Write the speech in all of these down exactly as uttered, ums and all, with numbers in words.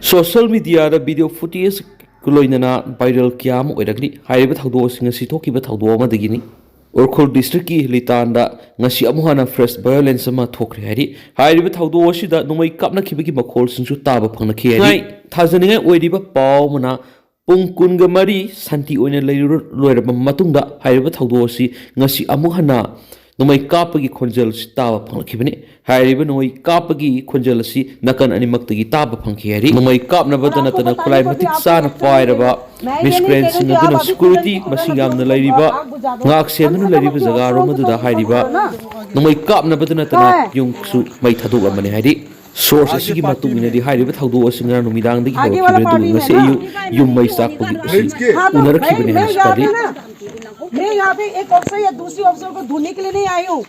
Social ꯃꯤꯗꯤꯌꯥꯗ video footage ꯂꯣꯏꯅꯅ viral ꯀꯌꯥ ꯑꯃ ꯑꯣꯏꯔꯛꯂꯤ꯫ ꯍꯥꯏꯔꯤꯕ ꯊꯧꯗꯣꯛ ꯑꯁꯤ ꯉꯁꯤ ꯊꯣꯛꯈꯤꯕ ꯊꯧꯗꯣꯛ ꯑꯃꯗꯒꯤꯅꯤ꯫ ꯎꯈ꯭ꯔꯨꯜ ꯗꯤꯁꯇ꯭ꯔꯤꯛꯀꯤ ꯂꯤꯇꯥꯟꯗ ꯉꯁꯤ ꯑꯃꯨꯛ ꯍꯟꯅ ꯐ꯭ꯔꯦꯁ ꯚꯥꯏꯑꯣꯂꯦꯟꯁ ꯑꯃ ꯊꯣꯛꯈ꯭ꯔꯦ ꯍꯥꯏꯔꯤ꯫ ꯍꯥꯏꯔꯤꯕ ꯊꯧꯗꯣꯛ ꯑꯁꯤꯗ ꯅꯣꯡꯃꯩ ꯀꯥꯞꯅꯈꯤꯕꯒꯤ ꯃꯈꯣꯜꯁꯤꯡꯁꯨ ꯇꯥꯕ ꯐꯪꯂꯛꯈꯤ ꯍꯥꯏꯔꯤ꯫ ꯊꯥꯖꯅꯤꯡꯉꯥꯏ ꯑꯣꯏꯔꯤꯕ ꯄꯥꯎ ꯑꯃꯅ, ꯄꯨꯡ ꯀꯨꯟꯒ ꯃꯔꯤ ꯁꯥꯟꯇꯤ ꯑꯣꯏꯅ ꯂꯩꯔꯨꯔ-, ꯂꯣꯏꯔꯕ ꯃꯇꯨꯡꯗ ꯍꯥꯏꯔꯤꯕ ꯊꯧꯗꯣꯛ ꯑꯁꯤ ꯉꯁꯤ ꯑꯃꯨꯛ ꯍꯟꯅ ꯅꯣꯡꯃꯩ ꯀꯥꯞꯄꯒꯤ ꯈꯣꯟꯖꯦꯜ ꯑꯁꯤ ꯇꯥꯕ ꯐꯪꯂꯛꯈꯤꯕꯅꯤ꯫ ꯍꯥꯏꯔꯤꯕ ꯅꯣꯡꯃꯩ ꯀꯥꯞꯄꯒꯤ ꯈꯣꯟꯖꯦꯜ ꯑꯁꯤ ꯅꯥꯀꯟ ꯑꯅꯤꯃꯛꯇꯒꯤ ꯇꯥꯕ ꯐꯪꯈꯤ ꯍꯥꯏꯔꯤ꯫ ꯅꯣꯡꯃꯩ ꯀꯥꯞꯅꯕꯗ ꯅꯠꯇꯅ ꯈꯨꯠꯂꯥꯏ ꯃꯇꯤꯛ ꯆꯥꯅ ꯄꯥꯏꯔꯕ ꯃꯤꯁꯀ꯭ꯔꯦꯟꯁꯤꯡ ꯑꯗꯨꯅ ꯁꯦꯀ꯭ꯌꯨꯔꯤꯇꯤ ꯃꯁꯤꯡ ꯌꯥꯝꯅ ꯂꯩꯔꯤꯕ, ꯉꯥꯛ ꯁꯦꯟꯗꯨꯅ ꯂꯩꯔꯤꯕ ꯖꯒꯥꯔꯣꯝ ꯑꯗꯨꯗ ꯍꯥꯏꯔꯤꯕ ꯅꯣꯡꯃꯩ ꯀꯥꯞꯅꯕꯗ ꯅꯠꯇꯅ ꯌꯨꯝꯁꯨ ꯃꯩ ꯊꯥꯗꯣꯛꯂꯝꯕꯅꯤ ꯍꯥꯏꯔꯤ꯫ ꯁꯣꯔꯁ ꯑꯁꯤꯒꯤ ꯃꯇꯨꯡ ꯏꯟꯅꯗꯤ ꯍꯥꯏꯔꯤꯕ ꯊꯧꯗꯣꯛ ꯑꯁꯤ ꯉꯔꯥꯡ ꯅꯨꯃꯤꯗꯥꯡꯗꯒꯤ ꯍꯧꯔꯛꯈꯤꯕꯅꯤ, ꯑꯗꯨꯒ ꯉꯁꯤ ꯑꯌꯨꯛ ꯌꯨꯝ ꯃꯩ ꯆꯥꯛꯄꯒꯤ ꯑꯁꯤ ꯎꯅꯔꯛꯈꯤꯕꯅꯤ ꯍꯥꯏꯅꯁꯨ ꯄꯜꯂꯤ꯫ मैं यहाँ पे एक ऑफिसर या दूसरी ऑफिसर को ढूंढने के लिए नहीं आई हूँ।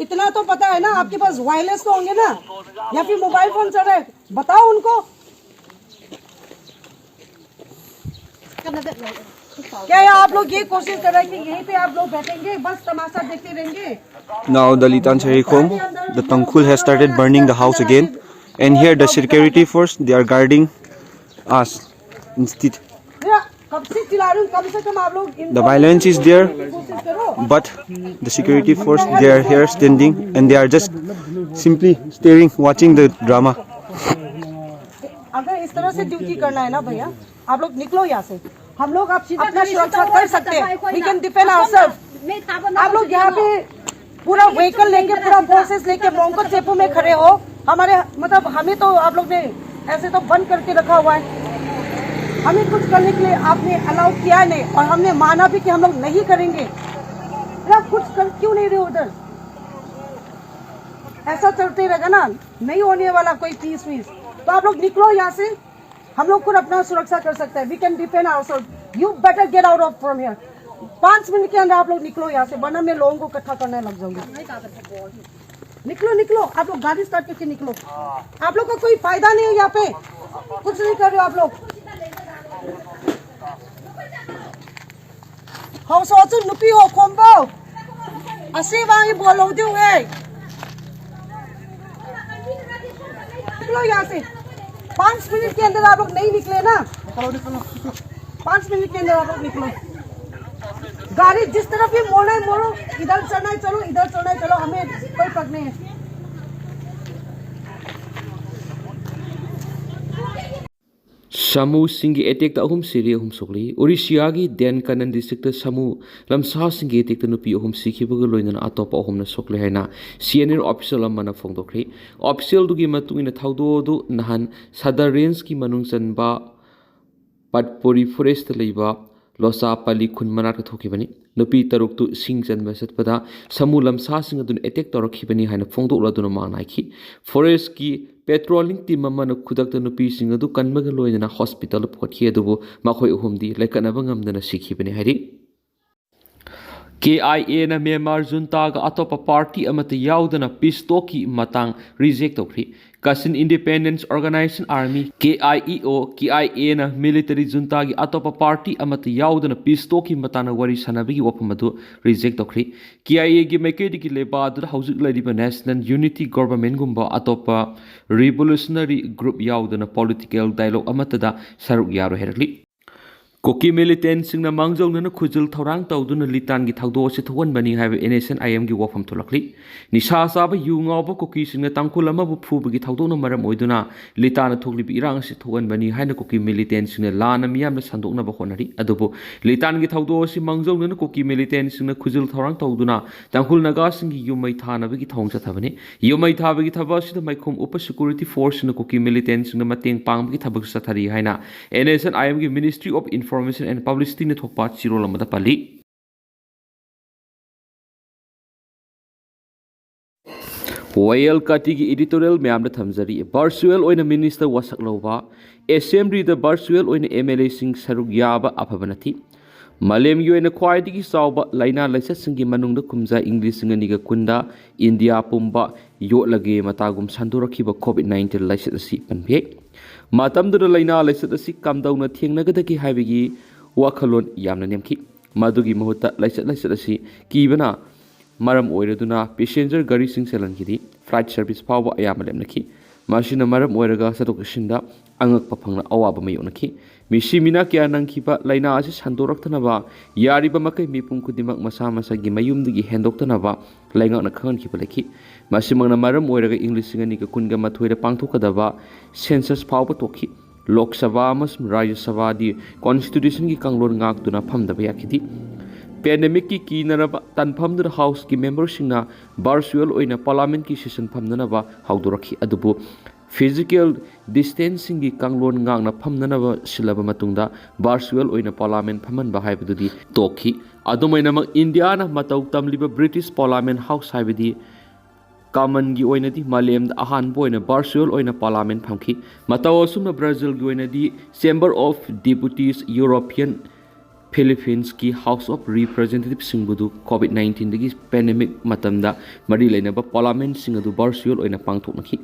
इतना तो पता है ना, आपके पास वायरलेस तो होंगे ना, या फिर मोबाइल फोन चल रहे, बताओ उनको। क्या आप लोग ये कोशिश कर रहे हैं कि यहीं पे आप लोग बैठेंगे, बस तमाशा देखते रहेंगे? Now the Litan Sarikhom, the Tangkhul has started burning the house again, and here the security force, they are guarding us instead. कब से चिल्ला रहे हूँ, कम से कम आप लोग The violence is there, but the security force, they are here standing and they are just simply staring, watching the drama. अगर इस तरह से ड्यूटी करना है ना भैया, आप लोग निकलो यहाँ से। हम लोग अपना सुरक्षा कर सकते हैं। We can defend ourselves. आप लोग यहाँ पे पूरा व्हीकल लेके, पूरा फोर्सेस लेके मोंगो चेपू में खड़े हो। हमारे, मतलब, हमें तो आप लोग ने ऐसे तो बंद करके रखा हुआ है। हमें कुछ करने के लिए आपने अलाउ किया नहीं, और हमने माना भी कि हम लोग नहीं करेंगे। आप कुछ कर क्यों नहीं रहे उधर? ऐसा चलते रहेगा ना, नहीं होने वाला कोई पीस वीस। तो आप लोग निकलो यहाँ से। हम लोग खुद अपना सुरक्षा कर सकते हैं। We can defend ourselves. You better get out of from here. पांच मिनट के अंदर आप लोग निकलो यहाँ से, वरना मैं लोगों को इकट्ठा करने लग जाऊंगी। निकलो, निकलो, आप लोग गाड़ी स्टार्ट करके निकलो। आप लोग का कोई फायदा नहीं है यहाँ पे, कुछ नहीं कर रहे हो आप लोग। Hausa nupi ho kombo. Asi bangi bolo diu eh. निकलो यहाँ से। पाँच मिनट के अंदर आप लोग नहीं निकले ना, पाँच मिनट के अंदर आप लोग निकलो। गाड़ी जिस तरफ भी मोड़ना है मोड़ो, इधर चढ़ना है चलो, इधर चढ़ना है चलो, हमें कोई फर्क नहीं है। ꯁꯥꯃꯨꯁꯤꯡꯒꯤ ꯑꯦꯇꯦꯛꯇ ꯑꯍꯨꯝ ꯁꯤꯔꯦ, ꯑꯍꯨꯝ ꯁꯣꯛꯂꯤ꯫ ꯎꯔꯤꯁꯤꯌꯥꯒꯤ ꯗꯦꯟ ꯀꯅꯟ ꯗꯤꯁꯇ꯭ꯔꯤꯛꯇ ꯁꯥꯃꯨ ꯂꯝꯁꯥꯁꯤꯡꯒꯤ ꯑꯦꯇꯦꯛꯇ ꯅꯨꯄꯤ ꯑꯍꯨꯝ ꯁꯤꯈꯤꯕꯒ ꯂꯣꯏꯅꯅ ꯑꯇꯣꯞꯄ ꯑꯍꯨꯝꯅ ꯁꯣꯛꯂꯦ ꯍꯥꯏꯅ ꯁꯤ ꯑꯦꯟ ꯑꯦꯟ ꯑꯣꯐꯤꯁꯤꯌꯦꯜ ꯑꯃꯅ ꯐꯣꯡꯗꯣꯛꯈ꯭ꯔꯦ꯫ ꯑꯣꯐꯤꯁꯤꯌꯦꯜꯗꯨꯒꯤ ꯃꯇꯨꯡ ꯏꯟꯅ ꯊꯧꯗꯣꯛ ꯑꯗꯨ ꯅꯍꯥꯟ ꯁꯗꯔ ꯔꯦꯟꯖꯀꯤ ꯃꯅꯨꯡ ꯆꯟꯕ ꯄꯠꯄꯣꯔꯤ ꯐꯣꯔꯦꯁꯇ ꯂꯩꯕ ꯂꯣꯁꯥꯄꯜꯂꯤ ꯈꯨꯟ ꯃꯅꯥꯛꯇ ꯊꯣꯛꯈꯤꯕꯅꯤ꯫ ꯅꯨꯄꯤ ꯇꯔꯨꯛꯇꯨ ꯁꯤꯡ ꯆꯟꯕ ꯆꯠꯄꯗ ꯁꯥꯃꯨ ꯂꯝꯁꯥꯁꯤꯡ ꯑꯗꯨꯅ ꯑꯦꯇꯦꯛ ꯇꯧꯔꯛꯈꯤꯕꯅꯤ ꯍꯥꯏꯅ ꯐꯣꯡꯗꯣꯛꯂꯗꯨꯅ ꯃꯥꯡ ꯅꯥꯏꯈꯤ꯫ ꯐꯣꯔꯦꯁ꯭ꯠꯀꯤ ꯄꯦꯇ꯭ꯔꯣꯂꯤꯡ ꯇꯤꯝ ꯑꯃꯅ ꯈꯨꯗꯛꯇ ꯅꯨꯄꯤꯁꯤꯡ ꯑꯗꯨ ꯀꯟꯕꯒ ꯂꯣꯏꯅꯅ ꯍꯣꯁꯄꯤꯇꯥꯜꯗ ꯄꯨꯈꯠꯈꯤ, ꯑꯗꯨꯕꯨ ꯃꯈꯣꯏ ꯑꯍꯨꯝꯗꯤ ꯂꯩꯀꯠꯅꯕ ꯉꯝꯗꯅ ꯁꯤꯈꯤꯕꯅꯤ ꯍꯥꯏꯔꯤ꯫ ꯀꯦ ꯑꯥꯏ ꯑꯦꯅ ꯃ꯭ꯌꯥꯟꯃꯥꯔ ꯖꯨꯟꯇꯥꯒ ꯑꯇꯣꯞꯄ ꯄꯥꯔꯇꯤ ꯑꯃꯠꯇ ꯌꯥꯎꯗꯅ ꯄꯤꯁ ꯇꯣꯛꯀꯤ ꯃꯇꯥꯡ ꯔꯤꯖꯦꯛ ꯇꯧꯈ꯭ꯔꯤ꯫ ꯀꯥꯆꯤꯟ ꯏꯟꯗꯤꯄꯦꯟꯗꯦꯟꯁ ꯑꯣꯔꯒꯅꯥꯏꯖꯦꯁꯟ ꯑꯥꯔꯃꯤ, ꯀꯦ ꯑꯥꯏ ꯏ ꯑꯣ, ꯀꯦ ꯑꯥꯏ ꯑꯦꯅ ꯃꯤꯂꯤꯇꯔꯤ ꯖꯨꯟꯇꯥꯒꯤ ꯑꯇꯣꯞꯄ ꯄꯥꯔꯇꯤ ꯑꯃꯠꯇ ꯌꯥꯎꯗꯅ ꯄꯤꯁ ꯇꯣꯛꯀꯤ ꯃꯇꯥꯡꯗ ꯋꯥꯔꯤ ꯁꯥꯟꯅꯕꯒꯤ ꯋꯥꯐꯝ ꯑꯗꯨ ꯔꯤꯖꯦꯛ ꯇꯧꯈ꯭ꯔꯤ꯫ ꯀꯦ ꯑꯥꯏ ꯑꯦꯒꯤ ꯃꯥꯏꯀꯩꯗꯒꯤ ꯂꯩꯕꯥꯛ ꯑꯗꯨꯗ ꯍꯧꯖꯤꯛ ꯂꯩꯔꯤꯕ ꯅꯦꯁꯅꯦꯜ ꯌꯨꯅꯤꯇꯤ ꯒꯣꯚꯔꯟꯃꯦꯟꯠꯒꯨꯝꯕ ꯑꯇꯣꯞꯄ ꯔꯤꯚꯣꯂꯨꯁꯅꯔꯤ ꯒ꯭ꯔꯨꯞ ꯌꯥꯎꯗꯅ ꯄꯣꯂꯤꯇꯤꯀꯦꯜ ꯗꯥꯏꯂꯣꯒ ꯑꯃꯠꯇꯗ ꯁꯔꯨꯛ ꯌꯥꯔꯣꯏ ꯍꯥꯏꯔꯛꯂꯤ꯫ ꯀꯨꯀꯤ ꯃꯤꯂꯤꯇꯦꯟꯠꯁꯤꯡꯅ ꯃꯥꯡꯖꯧꯅꯅ ꯈꯨꯖꯤꯜ ꯊꯧꯔꯥꯡ ꯇꯧꯗꯨꯅ ꯂꯤꯇꯥꯟꯒꯤ ꯊꯧꯗꯣꯛ ꯑꯁꯤ ꯊꯣꯛꯍꯟꯕꯅꯤ ꯍꯥꯏꯕ ꯑꯦꯟ ꯑꯦꯁ ꯑꯦꯟ ꯑꯥꯏ ꯑꯦꯝꯒꯤ ꯋꯥꯐꯝ ꯊꯣꯛꯂꯛꯂꯤ꯫ ꯅꯤꯁꯥ ꯆꯥꯕ ꯌꯨ ꯉꯥꯎꯕ ꯀꯨꯀꯤꯁꯤꯡꯅ ꯇꯥꯡꯈꯨꯜ ꯑꯃꯕꯨ ꯐꯨꯕꯒꯤ ꯊꯧꯗꯣꯛꯅ ꯃꯔꯝ ꯑꯣꯏꯗꯨꯅ ꯂꯤꯇꯥꯟꯗ ꯊꯣꯛꯂꯤꯕ ꯏꯔꯥꯡ ꯑꯁꯤ ꯊꯣꯛꯍꯟꯕꯅꯤ ꯍꯥꯏꯅ ꯀꯨꯀꯤ ꯃꯤꯂꯤꯇꯦꯟꯠꯁꯤꯡꯅ ꯂꯥꯟꯅ ꯃꯤꯌꯥꯝꯗ ꯁꯟꯗꯣꯛꯅꯕ ꯍꯣꯠꯅꯔꯤ꯫ ꯑꯗꯨꯕꯨ ꯂꯤꯇꯥꯟꯒꯤ ꯊꯧꯗꯣꯛ ꯑꯁꯤ ꯃꯥꯡꯖꯧꯅꯅ ꯀꯨꯀꯤ ꯃꯤꯂꯤꯇꯦꯟꯠꯁꯤꯡꯅ ꯈꯨꯖꯤꯜ ꯊꯧꯔꯥꯡ ꯇꯧꯗꯨꯅ ꯇꯥꯡꯈꯨꯜ ꯅꯥꯒꯥꯁꯤꯡꯒꯤ ꯌꯨꯝꯃꯩ ꯊꯥꯅꯕꯒꯤ ꯊꯧꯑꯣꯡ ꯆꯠꯊꯕꯅꯤ꯫ ꯌꯨꯝꯃꯩ ꯊꯥꯕꯒꯤ ꯊꯕꯛ ꯑꯁꯤꯗ ꯃꯥꯏꯈꯣꯝ ꯎꯞꯄ ꯁꯦꯀ꯭ꯌꯨꯔꯤꯇꯤ ꯐꯣꯔꯁꯁꯤꯡꯅ ꯀꯨꯀꯤ ꯃꯤꯂꯤꯇꯦꯟꯠꯁꯤꯡꯅ ꯃꯇꯦꯡ ꯄꯥꯡꯕꯒꯤ ꯊꯕꯛꯁꯨ ꯆꯠꯊꯔꯤ ꯍꯥꯏꯅ ꯑꯦꯟ ꯑꯦꯁ ꯑꯦꯟ ꯑꯥꯏ ꯑꯦꯝꯒꯤ ꯃꯤꯅꯤꯁꯇ꯭ꯔꯤ ꯑꯣꯐ ꯏꯟꯐꯣꯔꯃꯦꯁꯟ ꯑꯦꯟ ꯄꯕ꯭ꯂꯤꯁꯤꯇꯤꯅ ꯊꯣꯛꯄ ꯆꯦꯔꯣꯜ ꯑꯃꯗ ꯄꯜꯂꯤ꯫ ꯋꯥꯌꯦꯜ ꯀꯥꯇꯤꯒꯤ ꯏꯗꯤꯇꯣꯔꯤꯌꯦꯜ ꯃꯌꯥꯝꯗ ꯊꯝꯖꯔꯤ꯫ ꯚꯔꯆꯨꯋꯦꯜ ꯑꯣꯏꯅ ꯃꯤꯅꯤꯁꯇꯔ ꯋꯥꯁꯛ ꯂꯧꯕ, ꯑꯦꯁꯦꯝꯕ꯭ꯂꯤꯗ ꯚꯔꯆꯨꯋꯦꯜ ꯑꯣꯏꯅ ꯑꯦꯝ ꯑꯦꯜ ꯑꯦꯁꯤꯡ ꯁꯔꯨꯛ ꯌꯥꯕ ꯑꯐꯕ ꯅꯠꯇꯦ꯫ ꯃꯥꯂꯦꯝꯒꯤ ꯑꯣꯏꯅ ꯈ꯭ꯋꯥꯏꯗꯒꯤ ꯆꯥꯎꯕ ꯂꯥꯏꯅꯥ ꯂꯥꯏꯆꯠꯁꯤꯡꯒꯤ ꯃꯅꯨꯡꯗ ꯀꯨꯝꯖꯥ ꯏꯪ ꯂꯤꯁꯤꯡ ꯑꯅꯤꯒ ꯀꯨꯟꯗ ꯏꯟꯗꯤꯌꯥ ꯄꯨꯝꯕ ꯌꯣꯠꯂꯒꯦ ꯃꯇꯥꯒꯨꯝ ꯁꯟꯗꯣꯔꯛꯈꯤꯕ ꯀꯣꯚꯤꯗ ꯅꯥꯏꯟꯇꯤꯟ ꯂꯥꯏꯆꯠ ꯑꯁꯤ ꯄꯟꯕ ꯌꯥꯏ꯫ ꯃꯇꯝꯗꯨꯗ ꯂꯥꯏꯅꯥ ꯂꯥꯏꯆꯠ ꯑꯁꯤ ꯀꯝꯗꯧꯅ ꯊꯦꯡꯅꯒꯗꯒꯦ ꯍꯥꯏꯕꯒꯤ ꯋꯥꯈꯜꯂꯣꯟ ꯌꯥꯝꯅ ꯅꯦꯝꯈꯤ꯫ ꯃꯗꯨꯒꯤ ꯃꯍꯨꯠꯇ ꯂꯥꯏꯆꯠ ꯂꯥꯏꯆꯠ ꯑꯁꯤ ꯀꯤꯕꯅ ꯃꯔꯝ ꯑꯣꯏꯔꯗꯨꯅ ꯄꯦꯁꯦꯟꯖꯔ ꯒꯥꯔꯤꯁꯤꯡ ꯆꯦꯜꯍꯟꯈꯤꯗꯦ꯫ ꯐ꯭ꯂꯥꯏꯠ ꯁꯔꯚꯤꯁ ꯐꯥꯎꯕ ꯑꯌꯥꯝꯕ ꯂꯦꯞꯅꯈꯤ꯫ ꯃꯁꯤꯅ ꯃꯔꯝ ꯑꯣꯏꯔꯒ ꯆꯠꯊꯣꯛ ꯆꯠꯁꯤꯟꯗ ꯑꯉꯛꯄ ꯐꯪꯅ ꯑꯋꯥꯕ ꯃꯥꯌꯣꯛꯅꯈꯤ꯫ ꯃꯤꯁꯤ ꯃꯤꯅꯥ ꯀꯌꯥ ꯅꯪꯈꯤꯕ ꯂꯥꯏꯅꯥ ꯑꯁꯤ ꯁꯟꯗꯣꯔꯛꯇꯅꯕ ꯌꯥꯔꯤꯕ ꯃꯈꯩ ꯃꯤꯄꯨꯝ ꯈꯨꯗꯤꯡꯃꯛ ꯃꯁꯥ ꯃꯁꯥꯒꯤ ꯃꯌꯨꯝꯗꯒꯤ ꯍꯦꯟꯗꯣꯛꯇꯅꯕ ꯂꯩꯉꯥꯛꯅ ꯈꯪꯍꯟꯈꯤꯕ ꯂꯩꯈꯤ꯫ ꯃꯁꯤꯃꯛꯅ ꯃꯔꯝ ꯑꯣꯏꯔꯒ ꯏꯪ ꯂꯤꯁꯤꯡ ꯑꯅꯤꯒ ꯀꯨꯟꯒ ꯃꯥꯊꯣꯏꯗ ꯄꯥꯡꯊꯣꯛꯀꯗꯕ ꯁꯦꯟꯁꯁ ꯐꯥꯎꯕ ꯇꯣꯛꯈꯤ꯫ ꯂꯣꯛ ꯁꯚꯥ ꯑꯃꯁꯨꯡ ꯔꯥꯖ꯭ꯌ ꯁꯚꯥꯗꯤ ꯀꯣꯟꯁꯇꯤꯇ꯭ꯌꯨꯁꯟꯒꯤ ꯀꯥꯡꯂꯣꯟ ꯉꯥꯛꯇꯨꯅ ꯐꯝꯗꯕ ꯌꯥꯈꯤꯗꯦ꯫ ꯄꯦꯟꯗꯦꯃꯤꯛꯀꯤ ꯀꯤꯅꯔꯕ ꯇꯥꯟꯐꯝꯗꯨꯗ ꯍꯥꯎꯁꯀꯤ ꯃꯦꯝꯕꯔꯁꯤꯡꯅ ꯚꯔꯆꯨꯋꯦꯜ ꯑꯣꯏꯅ ꯄꯥꯔꯂꯥꯃꯦꯟꯠꯀꯤ ꯁꯦꯁꯟ ꯐꯝꯅꯅꯕ ꯍꯧꯗꯣꯔꯛꯈꯤ, ꯑꯗꯨꯕꯨ ꯐꯤꯖꯤꯀꯦꯜ ꯗꯤꯁꯇꯦꯟꯁꯤꯡꯒꯤ ꯀꯥꯡꯂꯣꯟ ꯉꯥꯛꯅ ꯐꯝꯅꯅꯕ ꯁꯤꯜꯂꯕ ꯃꯇꯨꯡꯗ ꯚꯔꯆꯨꯋꯦꯜ ꯑꯣꯏꯅ ꯄꯥꯔꯂꯥꯃꯦꯟꯠ ꯐꯝꯍꯟꯕ ꯍꯥꯏꯕꯗꯨꯗꯤ ꯇꯣꯛꯈꯤ꯫ ꯑꯗꯨꯃꯥꯏꯅꯃꯛ ꯏꯟꯗꯤꯌꯥꯅ ꯃꯇꯧ ꯇꯝꯂꯤꯕ ꯕ꯭ꯔꯤꯇꯤꯁ ꯄꯥꯔꯂꯥꯃꯦꯟꯠ ꯍꯥꯎꯁ ꯍꯥꯏꯕꯗꯤ ꯀꯃꯟꯒꯤ ꯑꯣꯏꯅꯗꯤ ꯃꯥꯂꯦꯝꯗ ꯑꯍꯥꯟꯕ ꯑꯣꯏꯅ ꯚꯔꯆꯨꯋꯦꯜ ꯑꯣꯏꯅ ꯄꯥꯔꯂꯥꯃꯦꯟꯠ ꯐꯝꯈꯤ꯫ ꯃꯇꯧ ꯑꯁꯨꯝꯅ ꯕ꯭ꯔꯥꯖꯤꯜꯒꯤ ꯑꯣꯏꯅꯗꯤ ꯆꯦꯝꯕꯔ ꯑꯣꯐ ꯗꯤꯄꯨꯇꯤꯁ ꯌꯨꯔꯣꯄꯤꯌꯟ ꯐꯤꯂꯤꯄꯤꯟꯁꯀꯤ ꯍꯥꯎꯁ ꯑꯣꯐ ꯔꯤꯄ꯭ꯔꯖꯦꯟꯇꯦꯇꯤꯚꯁꯤꯡꯕꯨꯗꯨ ꯀꯣꯚꯤꯗ ꯅꯥꯏꯟꯇꯤꯟꯗꯒꯤ ꯄꯦꯟꯗꯦꯃꯤꯛ ꯃꯇꯝꯗ ꯃꯔꯤ ꯂꯩꯅꯕ ꯄꯥꯔꯂꯥꯃꯦꯟꯠꯁꯤꯡ ꯑꯗꯨ ꯚꯔꯆꯨꯋꯦꯜ ꯑꯣꯏꯅ ꯄꯥꯡꯊꯣꯛꯅꯈꯤ꯫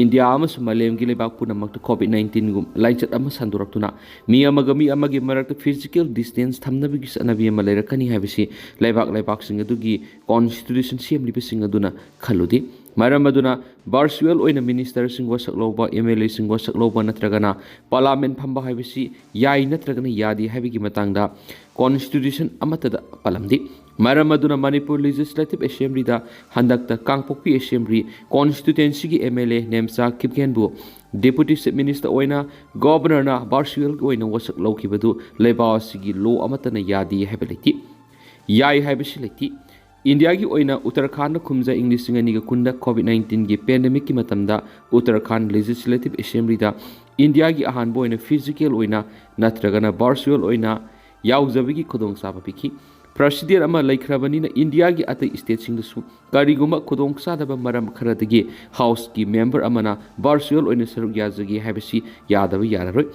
ꯏꯟꯗꯤꯌꯥ ꯑꯃꯁꯨꯡ ꯃꯥꯂꯦꯝꯒꯤ ꯂꯩꯕꯥꯛ ꯄꯨꯝꯅꯃꯛꯇ ꯀꯣꯚꯤꯗ ꯅꯥꯏꯟꯇꯤꯟꯒꯨꯝ ꯂꯥꯏꯆꯠ ꯑꯃ ꯁꯟꯗꯣꯔꯛꯇꯨꯅ ꯃꯤ ꯑꯃꯒ ꯃꯤ ꯑꯃꯒꯤ ꯃꯔꯛꯇ ꯐꯤꯖꯤꯀꯦꯜ ꯗꯤꯁꯇꯦꯟꯁ ꯊꯝꯅꯕꯒꯤ ꯆꯠꯅꯕꯤ ꯑꯃ ꯂꯩꯔꯛꯀꯅꯤ ꯍꯥꯏꯕꯁꯤ ꯂꯩꯕꯥꯛ ꯂꯩꯕꯥꯛꯁꯤꯡ ꯑꯗꯨꯒꯤ ꯀꯣꯟꯁꯇꯤꯇ꯭ꯌꯨꯁꯟ ꯁꯦꯝꯂꯤꯕꯁꯤꯡ ꯑꯗꯨꯅ ꯈꯜꯂꯨꯗꯦ꯫ ꯃꯔꯝ ꯑꯗꯨꯅ ꯚꯔꯆꯨꯋꯦꯜ ꯑꯣꯏꯅ ꯃꯤꯅꯤꯁꯇꯔꯁꯤꯡ ꯋꯥꯁꯛ ꯂꯧꯕ, ꯑꯦꯝ ꯑꯦꯜ ꯑꯦꯁꯤꯡ ꯋꯥꯁꯛ ꯂꯧꯕ ꯅꯠꯇ꯭ꯔꯒꯅ ꯄꯥꯔꯂꯥꯃꯦꯟꯠ ꯐꯝꯕ ꯍꯥꯏꯕꯁꯤ ꯌꯥꯏ ꯅꯠꯇ꯭ꯔꯒꯅ ꯌꯥꯗꯦ ꯍꯥꯏꯕꯒꯤ ꯃꯇꯥꯡꯗ ꯀꯣꯟꯁꯇꯤꯇ꯭ꯌꯨꯁꯟ ꯑꯃꯠꯇꯗ ꯄꯜꯂꯝꯗꯦ꯫ ꯃꯔꯝ ꯑꯗꯨꯅ ꯃꯅꯤꯄꯨꯔ ꯂꯦꯖꯤꯁꯂꯦꯇꯤꯚ ꯑꯦꯁꯦꯝꯕ꯭ꯂꯤꯗ ꯍꯟꯗꯛꯇ ꯀꯥꯡꯄꯣꯛꯄꯤ ꯑꯦꯁꯦꯝꯕ꯭ꯂꯤ ꯀꯣꯟꯁꯇꯤꯇ꯭ꯌꯨꯑꯦꯟꯁꯤꯒꯤ ꯑꯦꯝ ꯑꯦꯜ ꯑꯦ ꯅꯦꯝꯆꯥ ꯀꯤꯞꯒꯦꯟꯕꯨ ꯗꯦꯄꯨꯇꯤ ꯆꯤꯐ ꯃꯤꯅꯤꯁꯇꯔ ꯑꯣꯏꯅ ꯒꯣꯚꯔꯅꯔꯅ ꯚꯔꯆꯨꯋꯦꯜꯒꯤ ꯑꯣꯏꯅ ꯋꯥꯁꯛ ꯂꯧꯈꯤꯕꯗꯨ ꯂꯩꯕꯥꯛ ꯑꯁꯤꯒꯤ ꯂꯣ ꯑꯃꯠꯇꯅ ꯌꯥꯗꯦ ꯍꯥꯏꯕ ꯂꯩꯇꯦ꯫ ꯌꯥꯏ ꯍꯥꯏꯕꯁꯤ ꯂꯩꯇꯦ꯫ ꯏꯟꯗꯤꯌꯥꯒꯤ ꯑꯣꯏꯅ ꯎꯠꯇꯔꯈꯥꯟꯗ ꯀꯨꯝꯖꯥ ꯏꯪ ꯂꯤꯁꯤꯡ ꯑꯅꯤꯒ ꯀꯨꯟꯗ ꯀꯣꯚꯤꯗ ꯅꯥꯏꯟꯇꯤꯟꯒꯤ ꯄꯦꯟꯗꯦꯃꯤꯛꯀꯤ ꯃꯇꯝꯗ ꯎꯠꯇꯔꯈꯥꯟꯗ ꯂꯦꯖꯤꯁꯂꯦꯇꯤꯚ ꯑꯦꯁꯦꯝꯕ꯭ꯂꯤꯗ ꯏꯟꯗꯤꯌꯥꯒꯤ ꯑꯍꯥꯟꯕ ꯑꯣꯏꯅ ꯐꯤꯖꯤꯀꯦꯜ ꯑꯣꯏꯅ ꯅꯠꯇ꯭ꯔꯒꯅ ꯚꯔꯆꯨꯋꯦꯜ ꯑꯣꯏꯅ ꯌꯥꯎꯖꯕꯒꯤ ꯈꯨꯗꯣꯡꯆꯥꯕ ꯄꯤꯈꯤ꯫ ꯄ꯭ꯔꯁꯤꯗꯦꯟ ꯑꯃ ꯂꯩꯈ꯭ꯔꯕꯅꯤꯅ ꯏꯟꯗꯤꯌꯥꯒꯤ ꯑꯇꯩ ꯁ꯭ꯇꯦꯠꯁꯤꯡꯗꯁꯨ ꯀꯔꯤꯒꯨꯝꯕ ꯈꯨꯗꯣꯡꯆꯥꯗꯕ ꯃꯔꯝ ꯈꯔꯗꯒꯤ ꯍꯥꯎꯁꯀꯤ ꯃꯦꯝꯕꯔ ꯑꯃꯅ ꯚꯔꯆꯨꯋꯦꯜ ꯑꯣꯏꯅ ꯁꯔꯨꯛ ꯌꯥꯖꯒꯦ ꯍꯥꯏꯕꯁꯤ ꯌꯥꯗꯕ ꯌꯥꯔꯔꯣꯏ꯫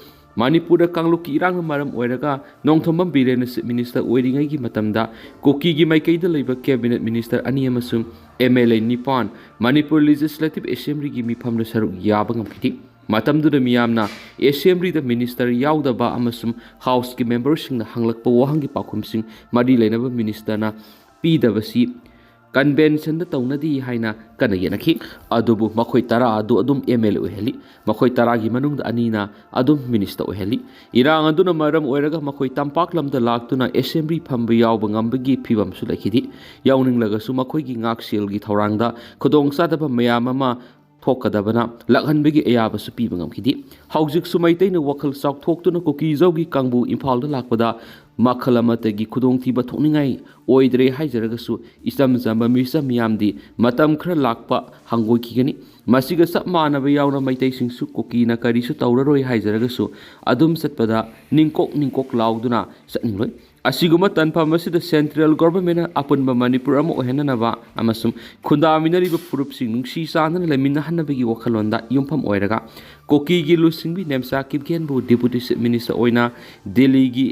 ꯃꯅꯤꯄꯨꯔꯗ ꯀꯥꯡꯂꯨꯞꯀꯤ ꯏꯔꯥꯡꯅ ꯃꯔꯝ ꯑꯣꯏꯔꯒ ꯅꯣꯡꯊꯣꯝꯕꯝ ꯕꯤꯔꯦꯟꯅ ꯆꯤꯐ ꯃꯤꯅꯤꯁꯇꯔ ꯑꯣꯏꯔꯤꯉꯩꯒꯤ ꯃꯇꯝꯗ ꯀꯨꯀꯤꯒꯤ ꯃꯥꯏꯀꯩꯗ ꯂꯩꯕ ꯀꯦꯕꯤꯅꯦꯠ ꯃꯤꯅꯤꯁꯇꯔ ꯑꯅꯤ ꯑꯃꯁꯨꯡ ꯑꯦꯝ ꯑꯦꯜ ꯑꯦ ꯅꯤꯄꯥꯟ ꯃꯅꯤꯄꯨꯔ ꯂꯦꯖꯤꯁꯂꯦꯇꯤꯚ ꯑꯦꯁꯦꯝꯕ꯭ꯂꯤꯒꯤ ꯃꯤꯐꯝꯗ ꯁꯔꯨꯛ ꯌꯥꯕ ꯉꯝꯈꯤꯗꯦ꯫ ꯃꯇꯝꯗꯨꯗ ꯃꯤꯌꯥꯝꯅ ꯑꯦꯁꯦꯝꯕ꯭ꯂꯤꯗ ꯃꯤꯅꯤꯁꯇꯔ ꯌꯥꯎꯗꯕ ꯑꯃꯁꯨꯡ ꯍꯥꯎꯁꯀꯤ ꯃꯦꯝꯕꯔꯁꯤꯡꯅ ꯍꯪꯂꯛꯄ ꯋꯥꯍꯪꯒꯤ ꯄꯥꯎꯈꯨꯝꯁꯤꯡ ꯃꯔꯤ ꯂꯩꯅꯕ ꯃꯤꯅꯤꯁꯇꯔꯅ ꯄꯤꯗꯕꯁꯤ ꯀꯟꯚꯦꯟꯁꯟꯗ ꯇꯧꯅꯗꯦ ꯍꯥꯏꯅ ꯀꯟꯅ ꯌꯦꯠꯅꯈꯤ꯫ ꯑꯗꯨꯕꯨ ꯃꯈꯣꯏ ꯇꯔꯥ ꯑꯗꯨ ꯑꯗꯨꯝ ꯑꯦꯝ ꯑꯦꯜ ꯑꯦ ꯑꯣꯏꯍꯜꯂꯤ꯫ ꯃꯈꯣꯏ ꯇꯔꯥꯒꯤ ꯃꯅꯨꯡꯗ ꯑꯅꯤꯅ ꯑꯗꯨꯝ ꯃꯤꯅꯤꯁꯇꯔ ꯑꯣꯏꯍꯜꯂꯤ꯫ ꯏꯔꯥꯡ ꯑꯗꯨꯅ ꯃꯔꯝ ꯑꯣꯏꯔꯒ ꯃꯈꯣꯏ ꯇꯝꯄꯥꯛ ꯂꯝꯗ ꯂꯥꯛꯇꯨꯅ ꯑꯦꯁꯦꯝꯕ꯭ꯂꯤ ꯐꯝꯕ ꯌꯥꯎꯕ ꯉꯝꯕꯒꯤ ꯐꯤꯕꯝꯁꯨ ꯂꯩꯈꯤꯗꯦ꯫ ꯌꯥꯎꯅꯤꯡꯂꯒꯁꯨ ꯃꯈꯣꯏꯒꯤ ꯉꯥꯛꯁꯦꯜꯒꯤ ꯊꯧꯔꯥꯡꯗ ꯈꯨꯗꯣꯡꯆꯥꯗꯕ ꯃꯌꯥꯝ ꯑꯃ ꯊꯣꯛꯀꯗꯕꯅ ꯂꯥꯛꯍꯟꯕꯒꯤ ꯑꯌꯥꯕꯁꯨ ꯄꯤꯕ ꯉꯝꯈꯤꯗꯦ꯫ ꯍꯧꯖꯤꯛꯁꯨ ꯃꯩꯇꯩꯅ ꯋꯥꯈꯜ ꯆꯥꯎꯊꯣꯛꯇꯨꯅ ꯀꯨꯀꯤꯖꯧꯒꯤ ꯀꯥꯡꯕꯨ ꯏꯝꯐꯥꯜꯗ ꯂꯥꯛꯄꯗ ꯃꯈꯜ ꯑꯃꯠꯇꯒꯤ ꯈꯨꯗꯣꯡꯊꯤꯕ ꯊꯣꯛꯅꯤꯡꯉꯥꯏ ꯑꯣꯏꯗ꯭ꯔꯦ ꯍꯥꯏꯖꯔꯒꯁꯨ, ꯏꯆꯝ ꯆꯝꯕ ꯃꯤꯆꯝ ꯃꯤꯌꯥꯝꯗꯤ ꯃꯇꯝ ꯈꯔ ꯂꯥꯛꯄ ꯍꯪꯒꯣꯏꯈꯤꯒꯅꯤ꯫ ꯃꯁꯤꯒ ꯆꯞ ꯃꯥꯟꯅꯕ ꯌꯥꯎꯅ ꯃꯩꯇꯩꯁꯤꯡꯁꯨ ꯀꯨꯀꯤꯅ ꯀꯔꯤꯁꯨ ꯇꯧꯔꯔꯣꯏ ꯍꯥꯏꯖꯔꯒꯁꯨ, ꯑꯗꯨꯝ ꯆꯠꯄꯗ ꯅꯤꯡꯀꯣꯛ ꯅꯤꯡꯀꯣꯛ ꯂꯥꯎꯗꯨꯅ ꯆꯠꯅꯤꯡꯂꯣꯏ꯫ ꯑꯁꯤꯒꯨꯝꯕ ꯇꯥꯟꯐꯝ ꯑꯁꯤꯗ ꯁꯦꯟꯇ꯭ꯔꯦꯜ ꯒꯣꯚꯔꯟꯃꯦꯟꯠꯅ ꯑꯄꯨꯟꯕ ꯃꯅꯤꯄꯨꯔ ꯑꯃ ꯑꯣꯏꯍꯟꯅꯅꯕ ꯑꯃꯁꯨꯡ ꯈꯨꯟꯗꯥꯃꯤꯟꯅꯔꯤꯕ ꯐꯨꯔꯨꯞꯁꯤꯡ ꯅꯨꯡꯁꯤ ꯆꯥꯟꯅꯅ ꯂꯩꯃꯤꯟꯅꯍꯟꯅꯕꯒꯤ ꯋꯥꯈꯜꯂꯣꯟꯗ ꯌꯨꯝꯐꯝ ꯑꯣꯏꯔꯒ ꯀꯨꯀꯤꯒꯤ ꯂꯨꯆꯤꯡꯕꯤ ꯅꯦꯝꯆꯥ ꯀꯤꯞꯒꯦꯟꯕꯨ ꯗꯤꯄꯨꯇꯤ ꯆꯤꯐ ꯃꯤꯅꯤꯁꯇꯔ ꯑꯣꯏꯅ ꯗꯤꯜꯂꯤꯒꯤ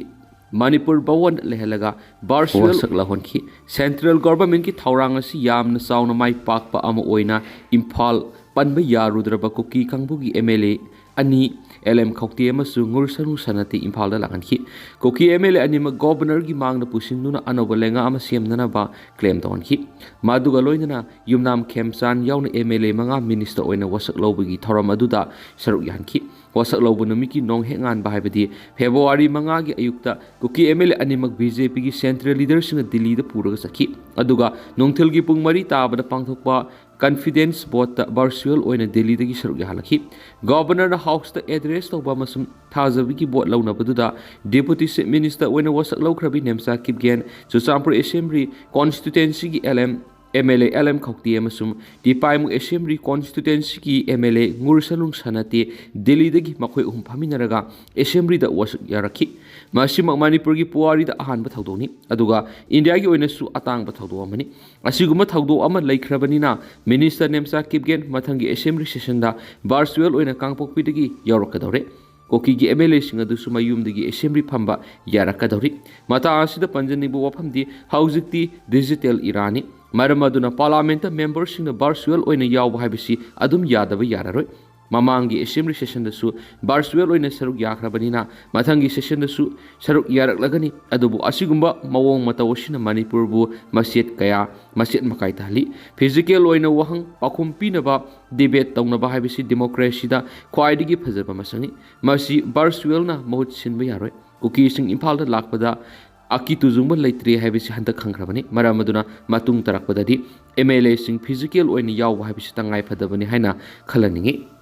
ꯃꯅꯤꯄꯨꯔ ꯚꯋꯟꯗ ꯂꯩꯍꯜꯂꯒ ꯚꯔꯆꯨꯋꯦꯜ ꯋꯥꯁꯛ ꯂꯥꯎꯍꯟꯈꯤ꯫ ꯁꯦꯟꯇ꯭ꯔꯦꯜ ꯒꯣꯚꯔꯟꯃꯦꯟꯠꯀꯤ ꯊꯧꯔꯥꯡ ꯑꯁꯤ ꯌꯥꯝꯅ ꯆꯥꯎꯅ ꯃꯥꯏ ꯄꯥꯛꯄ ꯑꯃ ꯑꯣꯏꯅ ꯏꯝꯐꯥꯜ ꯄꯟꯕ ꯌꯥꯔꯨꯗ꯭ꯔꯕ ꯀꯨꯀꯤ ꯀꯥꯡꯕꯨꯒꯤ ꯑꯦꯝ ꯑꯦꯜ ꯑꯦ ꯑꯅꯤ, ꯑꯦꯜ ꯑꯦꯝ ꯈꯧꯇꯦ ꯑꯃꯁꯨꯡ ꯉꯨꯔꯁꯅꯨ ꯁꯅꯥꯇꯤ ꯏꯝꯐꯥꯜꯗ ꯂꯥꯛꯍꯟꯈꯤ꯫ ꯀꯨꯀꯤ ꯑꯦꯝ ꯑꯦꯜ ꯑꯦ ꯑꯅꯤꯃꯛ ꯒꯣꯚꯔꯅꯔꯒꯤ ꯃꯥꯡꯗ ꯄꯨꯁꯤꯟꯗꯨꯅ ꯑꯅꯧꯕ ꯂꯩꯉꯥꯛ ꯑꯃ ꯁꯦꯝꯅꯅꯕ ꯀ꯭ꯂꯦꯝ ꯇꯧꯍꯟꯈꯤ꯫ ꯃꯗꯨꯒ ꯂꯣꯏꯅꯅ ꯌꯨꯝꯅꯥꯝ ꯈꯦꯝꯆꯥꯟ ꯌꯥꯎꯅ ꯑꯦꯝ ꯑꯦꯜ ꯑꯦ ꯃꯉꯥ ꯃꯤꯅꯤꯁꯇꯔ ꯑꯣꯏꯅ ꯋꯥꯁꯛ ꯂꯧꯕꯒꯤ ꯊꯧꯔꯝ ꯑꯗꯨꯗ ꯁꯔꯨꯛ ꯌꯥꯍꯟꯈꯤ꯫ ꯋꯥꯁꯛ ꯂꯧꯕ ꯅꯨꯃꯤꯠꯀꯤ ꯅꯣꯡ ꯍꯦꯛ ꯉꯥꯟꯕ, ꯍꯥꯏꯕꯗꯤ ꯐꯦꯕ꯭ꯔꯨꯋꯥꯔꯤ ꯃꯉꯥꯒꯤ ꯑꯌꯨꯛꯇ ꯀꯨꯀꯤ ꯑꯦꯝ ꯑꯦꯜ ꯑꯦ ꯑꯅꯤꯃꯛ ꯕꯤ ꯖꯦ ꯄꯤꯒꯤ ꯁꯦꯟꯇ꯭ꯔꯦꯜ ꯂꯤꯗꯔꯁꯤꯡꯅ ꯗꯤꯜꯂꯤꯗ ꯄꯨꯔꯒ ꯆꯠꯈꯤ꯫ ꯑꯗꯨꯒ ꯅꯨꯡꯊꯤꯜꯒꯤ ꯄꯨꯡ ꯃꯔꯤ ꯇꯥꯕꯗ ꯄꯥꯡꯊꯣꯛꯄ ꯀꯟꯐꯤꯗꯦꯟꯁ ꯚꯣꯠꯇ ꯚꯔꯆꯨꯋꯦꯜ ꯑꯣꯏꯅ ꯗꯤꯜꯂꯤꯗꯒꯤ ꯁꯔꯨꯛ ꯌꯥꯍꯜꯂꯛꯈꯤ꯫ ꯒꯣꯚꯔꯅꯔꯅ ꯍꯥꯎꯁꯇ ꯑꯦꯗ꯭ꯔꯦꯁ ꯇꯧꯕ ꯑꯃꯁꯨꯡ ꯊꯥꯖꯕꯒꯤ ꯚꯣꯠ ꯂꯧꯅꯕꯗꯨꯗ ꯗꯤꯄꯨꯇꯤ ꯆꯤꯐ ꯃꯤꯅꯤꯁꯇꯔ ꯑꯣꯏꯅ ꯋꯥꯁꯛ ꯂꯧꯈ꯭ꯔꯕꯤ ꯅꯦꯝꯆꯥ ꯀꯤꯞꯒꯦꯟ, ꯆꯨꯔꯆꯥꯟꯄꯨꯔ ꯑꯦꯁꯦꯝꯕ꯭ꯂꯤ ꯀꯣꯟꯁꯇꯤꯇ꯭ꯋꯦꯟꯁꯤꯒꯤ L M, M L A L M Khaute ꯑꯃꯁꯨꯡ ꯇꯤꯄꯥꯏꯃꯨ ꯑꯦꯁꯦꯝꯕ꯭ꯂꯤ ꯀꯣꯟꯁꯇꯤꯇ꯭ꯋꯦꯟꯁꯤꯒꯤ M L A Ngursanu Sanate ꯗꯤꯜꯂꯤꯗꯒꯤ ꯃꯈꯣꯏ ꯑꯍꯨꯝ ꯐꯝꯃꯤꯟꯅꯔꯒ ꯑꯦꯁꯦꯝꯕ꯭ꯂꯤꯗ ꯋꯥꯁꯛ ꯌꯥꯔꯛꯈꯤ꯫ ꯃꯁꯤꯃꯛ ꯃꯅꯤꯄꯨꯔꯒꯤ ꯄꯨꯋꯥꯔꯤꯗ ꯑꯍꯥꯟꯕ ꯊꯧꯗꯣꯛꯅꯤ, ꯑꯗꯨꯒ ꯏꯟꯗꯤꯌꯥꯒꯤ ꯑꯣꯏꯅꯁꯨ ꯑꯇꯥꯡꯕ ꯊꯧꯗꯣꯛ ꯑꯃꯅꯤ꯫ ꯑꯁꯤꯒꯨꯝꯕ ꯊꯧꯗꯣꯛ ꯑꯃ ꯂꯩꯈ꯭ꯔꯕꯅꯤꯅ, ꯃꯤꯅꯤꯁꯇꯔ ꯅꯦꯝꯆꯥ ꯀꯤꯞꯒꯦꯟ ꯃꯊꯪꯒꯤ ꯑꯦꯁꯦꯝꯕ꯭ꯂꯤ ꯁꯦꯁꯟꯗ ꯚꯔꯆꯨꯋꯦꯜ ꯑꯣꯏꯅ ꯀꯥꯡꯄꯣꯛꯄꯤꯗꯒꯤ ꯌꯧꯔꯛꯀꯗꯧꯔꯦ꯫ ꯀꯨꯀꯤꯒꯤ ꯑꯦꯝ ꯑꯦꯜ ꯑꯦꯁꯤꯡ ꯑꯗꯨꯁꯨ ꯃꯌꯨꯝꯗꯒꯤ ꯑꯦꯁꯦꯝꯕ꯭ꯂꯤ ꯐꯝꯕ ꯌꯥꯔꯛꯀꯗꯧꯔꯤ꯫ ꯃꯇꯥꯡ ꯑꯁꯤꯗ ꯄꯟꯖꯅꯤꯡꯕ ꯋꯥꯐꯝꯗꯤ, ꯍꯧꯖꯤꯛꯇꯤ ꯗꯤꯖꯤꯇꯦꯜ ꯏꯔꯥꯅꯤ꯫ ꯃꯔꯝ ꯑꯗꯨꯅ ꯄꯥꯔꯂꯥꯃꯦꯟꯠꯇ ꯃꯦꯝꯕꯔꯁꯤꯡꯅ ꯚꯔꯆꯨꯋꯦꯜ ꯑꯣꯏꯅ ꯌꯥꯎꯕ ꯍꯥꯏꯕꯁꯤ ꯑꯗꯨꯝ ꯌꯥꯗꯕ ꯌꯥꯔꯔꯣꯏ꯫ ꯃꯃꯥꯡꯒꯤ ꯑꯦꯁꯦꯝꯕ꯭ꯂꯤ ꯁꯦꯁꯟꯗꯁꯨ ꯚꯔꯆꯨꯋꯦꯜ ꯑꯣꯏꯅ ꯁꯔꯨꯛ ꯌꯥꯈ꯭ꯔꯕꯅꯤꯅ, ꯃꯊꯪꯒꯤ ꯁꯦꯁꯟꯗꯁꯨ ꯁꯔꯨꯛ ꯌꯥꯔꯛꯂꯒꯅꯤ꯫ ꯑꯗꯨꯕꯨ ꯑꯁꯤꯒꯨꯝꯕ ꯃꯑꯣꯡ ꯃꯇꯧ ꯑꯁꯤꯅ ꯃꯅꯤꯄꯨꯔꯕꯨ ꯃꯆꯦꯠ ꯀꯌꯥ ꯃꯆꯦꯠ ꯃꯀꯥꯏ ꯇꯥꯍꯜꯂꯤ꯫ ꯐꯤꯖꯤꯀꯦꯜ ꯑꯣꯏꯅ ꯋꯥꯍꯪ ꯄꯥꯎꯈꯨꯝ ꯄꯤꯅꯕ, ꯗꯤꯕꯦꯠ ꯇꯧꯅꯕ ꯍꯥꯏꯕꯁꯤ ꯗꯦꯃꯣꯀ꯭ꯔꯦꯁꯤꯗ ꯈ꯭ꯋꯥꯏꯗꯒꯤ ꯐꯖꯕ ꯃꯁꯛꯅꯤ꯫ ꯃꯁꯤ ꯚꯔꯆꯨꯋꯦꯜꯅ ꯃꯍꯨꯠ ꯁꯤꯟꯕ ꯌꯥꯔꯣꯏ꯫ ꯀꯨꯀꯤꯁꯤꯡ ꯏꯝꯐꯥꯜꯗ ꯂꯥꯛꯄꯗ ꯑꯀꯤ ꯇꯨꯖꯨꯡꯕ ꯂꯩꯇ꯭ꯔꯦ ꯍꯥꯏꯕꯁꯤ ꯍꯟꯗꯛ ꯈꯪꯈ꯭ꯔꯕꯅꯤ꯫ ꯃꯔꯝ ꯑꯗꯨꯅ ꯃꯇꯨꯡ ꯇꯥꯔꯛꯄꯗ ꯑꯦꯝ ꯑꯦꯜ ꯑꯦꯁꯤꯡ ꯐꯤꯖꯤꯀꯦꯜ ꯑꯣꯏꯅ ꯌꯥꯎꯕ ꯍꯥꯏꯕꯁꯤ ꯇꯉꯥꯏ ꯐꯗꯕꯅꯤ ꯍꯥꯏꯅ ꯈꯜꯍꯟꯅꯤꯡꯏ꯫